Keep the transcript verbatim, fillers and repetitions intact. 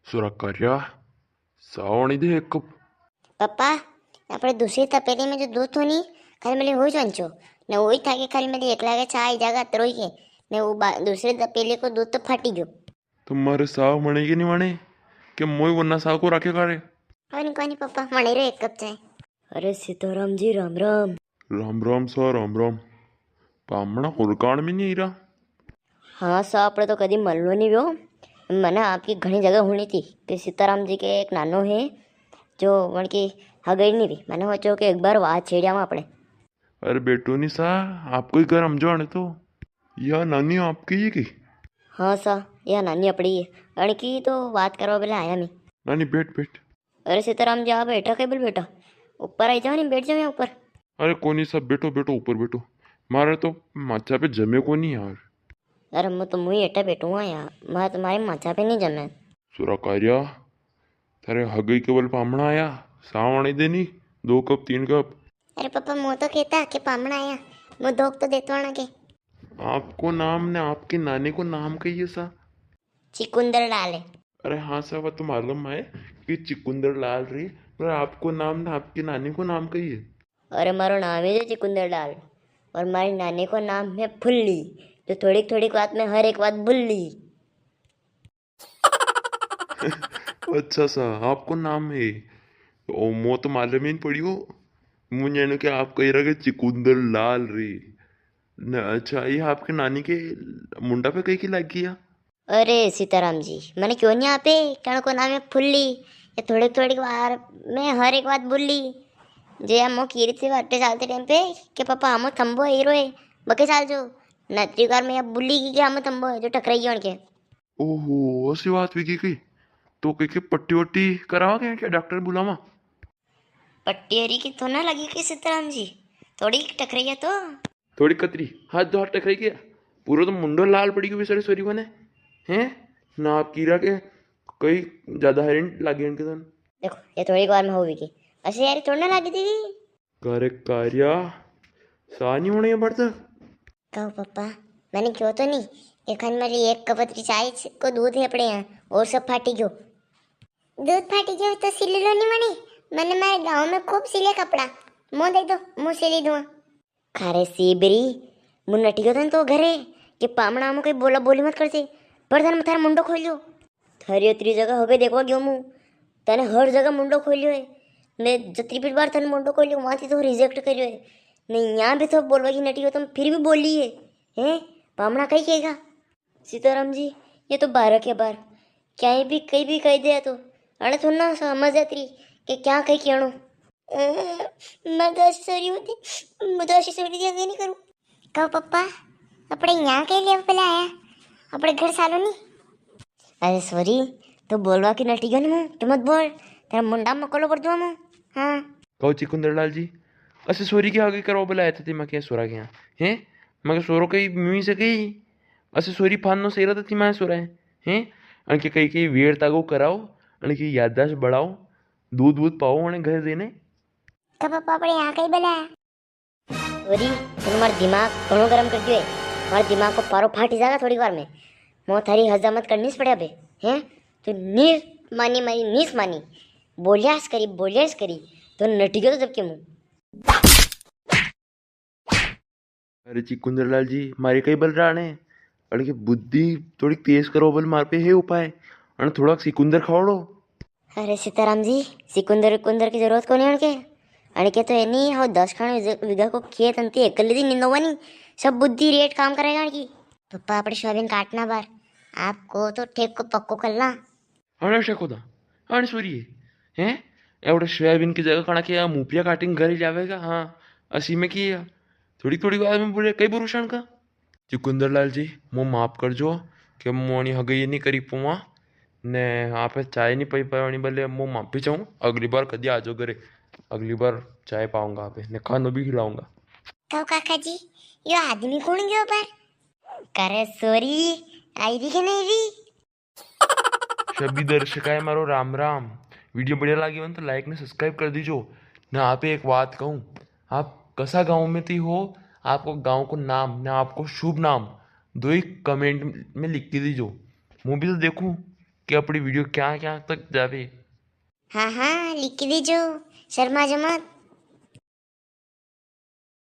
सुरा कार्या, सावणी दे एक कप। पापा, आपणे दूसरी तपेली में जो दूध हो नी, खाली मले हो जान छो। ने वही था कि खाली मले एकला के चाय जागा तरोई के, ने वो बा-, दूसरी तपेली को दूध तो फाटी गयो। तो मारे साव मणे के नी मणे? के मोई वरना साव को राखे कारे? कोनी, कोनी पापा, मणे रे एक कप चाय। अरे सीताराम जी, राम राम। राम राम सा, राम राम। पामणा हुरकाण में नी रा। हाँ सा, आपणे तो कदी मलनो नी व्यो। मने आपकी घणी जगह हुणी थी कि सीताराम जी के एक नानो है जो वणकी हगई नी वी। मने सोचो कि एक बार वात छेड़िया आपणे। अरे बेटो नी सा, आपको ही घर हमजो आने तो। या नानी आपकी ही की? हाँ सा, या नानी अपणी है। अणकी तो वात करवा बेले आया मैं। नानी बैठ, बैठ। अरे सीताराम जी, आप हेठा केबल बैठा, ऊपर आई जाओ नी, बैठ जाओ यहाँ ऊपर। अरे कोनी सा, बैठो, बैठो, ऊपर बैठो। मारे तो माचा पे जमे कोनी यार। अरे मैं तो मुई हेठा बैठूंगा यार, मारे तो मारे माचा पे नी जमे। सुरा कार्या, थारे हगई केवल पामणा आया, सावणी दे नी, दो कप, तीन कप। अरे पापा, मो तो कहता के पामणा आया, मो धोक तो देतो आना के। आपको नाम ने आपके नानी को नाम कहिए सा? चिकुंदर लाल है। अरे हाँ सा, वो तो मालूम है कि चिकुंदर लाल री, पर आपको नाम ने आपकी नानी को नाम कहिए। अरे मारो नाम ही है चिकुंदर लाल, और मारी नानी को नाम है फुल्ली, जो थोड़ी थोड़ी बात में हर एक बात भूल ली। अच्छा सा, आपको नाम है? ओ, मो तो मालूम ही नी पड़ियो। मुझे नु के आप कही रहा के चिकुंदर लाल री। न, अच्छा, ये आपके नानी के मुंडा पे कहीं की लागी है? अरे सीताराम जी, मने क्यों नी आपे, कण को नाम है फुल्ली, ये थोड़ी थोड़ी बार में हर एक बात भूल ली। जे हम की रीति बाटे चालते टाइम पे के पापा हमो थंबो हीरो है, बके चाल जो, नत्री कार में अब भूली की के हमो थंबो है जो टकराई गयो उनके। ओहो, ऐसी बात भी की गई। तो कहीं के पट्टी वट्टी करावा के क्या, डॉक्टर बुलावा? पट्टी हरी की तो ना लगी के सीताराम जी, थोड़ी टकराई है तो। थोड़ी कतरी, हाथ दो हाथ टकराई गया। पूरा तो मुंडो लाल पड़ी गयो बेचारी सोरी बने। हैं? ना आप कीरा के कई ज्यादा हरिन लागे इनके तन। देखो, ये थोड़ी बार में होवी की। ऐसे यार थोड़ी ना लागी थी। करे कार्या, सा नी होने ये बढ़ तक। कहो पापा, मैंने क्यों तो नी, एखान मारी एक कपतरी चाय छ-, को दूध है अपने यहाँ, और सब फाटी गयो। दूध फाटी गयो तो सिली लो नी मने, मने मारे गांव में खूब सिले कपड़ा, मो दे दो, मु सिली दूँ। खारे सीबरी, मु नटी गयो तन तो घरे, के पामणा आमो कई बोला बोली मत करजे, पर तने थारो मुंडो खोलियो। थारी अतरी जगह हो गई देखवा गयो मु, तने हर जगह मुंडो खोलियो है। मैं जतरी भी बार तने मुंडो खोलियो, वहां थी तो रिजेक्ट करियो है। नहीं, यहाँ भी तो बोलवा की नटी गयो, तुम फिर भी बोली है। हैं? पामणा कई कहेगा? सीताराम जी, ये तो बारह के बार, क्या भी, कई भी कह दिया तो, अरे थोड़ा ना समझ जाती कि क्या कई कहणो। अ, मैं तो ऐसी सोरी होती, मैं तो ऐसी सोरी थी, आगे नहीं करूँ। कहो पप्पा, अपने यहाँ के लिए बुलाया, अपने घर सालो नी। अरे सोरी, तो बोलवा की नटी गयो ना, तू मत बोल, तेरा मुंडा मकोलो कर दूँ मैं। हाँ। कहो चिकुंदरलाल जी, असे सोरी के आगे करवा बुलाया था, ते मैं क्या सोरा के यहाँ, हैं? मैं क्या सोरो कई मुँह से कही, असे सोरी फानो सेरा था, ते मैं सोरा है, हैं? अनके कई कई वेर तागो कराओ, अनकी याददाश्त बढ़ाओ, दूध वूध पाओ, उन्हें घर देने। कब पापा अपने यहाँ कई बुलाया? अरे, तूने मारो दिमाग घणो गरम कर दियो है। मारो दिमाग को पारो फाटी जागा थोड़ी बार में। मो थारी हजामत करनी स पड़े अबे, हैं? तू नीस मानी, मारी नीस मानी। बोलियास करी, बोलियास करी। तो नटी गयो तो जबकि मुंह। अरे चिकुंदरलाल जी, मारे कई बल राणे। अरे की बुद्धि थोड़ी तेज करो, बल मार पे है उपाय। अने थोड़ा सिकुंदर खावड़ो। अरे सीताराम जी, सिकुंदर विकुंदर की जरूरत कोनी अणके। अणके तो है नी, हो दस खान विज-, विघा को खेत अंती एकली दी निंदोवा नी, सब बुद्धि रेट काम करेगा अणकी। पप्पा, अपने सोयाबीन काटना बार, आपको तो ठेक को पक्को करना। अरे शेकोदा, अरे सोरी है, हैं? एवढे सोयाबीन की जगह कणा के या मुफिया काटिंग घर ही जावेगा? हाँ, असी में की है? थोड़ी थोड़ी बात में बोले, कई भरोसा अणका? चुकंदरलाल जी, मो माफ कर जो, के मो अणी हगई नी करी पुआ, ने आपे चाय नी पी पाया, अणी बले मो माफी चाहूँ। अगली बार कदी आजो घरे, अगली बार चाय पाऊंगा आपे, ने खानो भी खिलाऊंगा। तो काका जी, यो आदमी कौन गयो पर? करे सोरी, आई री के नहीं री? सभी दर्शकाए मारो राम राम। वीडियो बढ़िया लागी हो न तो like ने subscribe कर दीजो। ने आपे एक बात कहूँ, आप कसा गाँव में थी हो, आपको गाँव को नाम ने आपको शुभ नाम दो ही comment में लिख के दीजो, मु भी तो देखूँ। कि अपनी वीडियो क्या क्या तक जावे। हाँ हाँ, लिख दीजो, शर्मा जो मत।